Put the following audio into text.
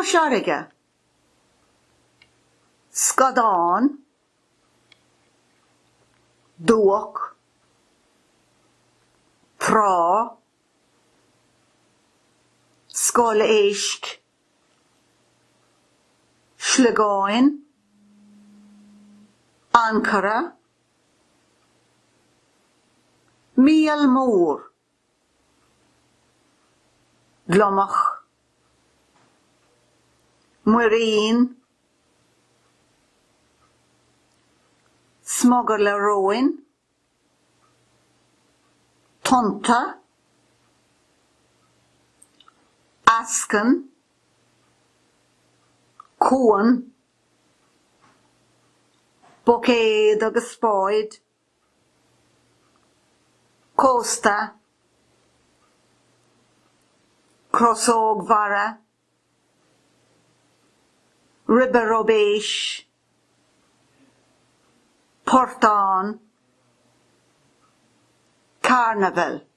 Cois Fharraige, Scadán, Dumhach, Trá, Scoil Éisc, Sliogáin, Ancaire, Míol mór. Gliomach, Muirín, Smugairle róin, Tonnta, Eascann, Cuan, Buicéad agus spáid. Cósta, Crosóg mhara, Ribe róibéis, Portán, Carnabhail.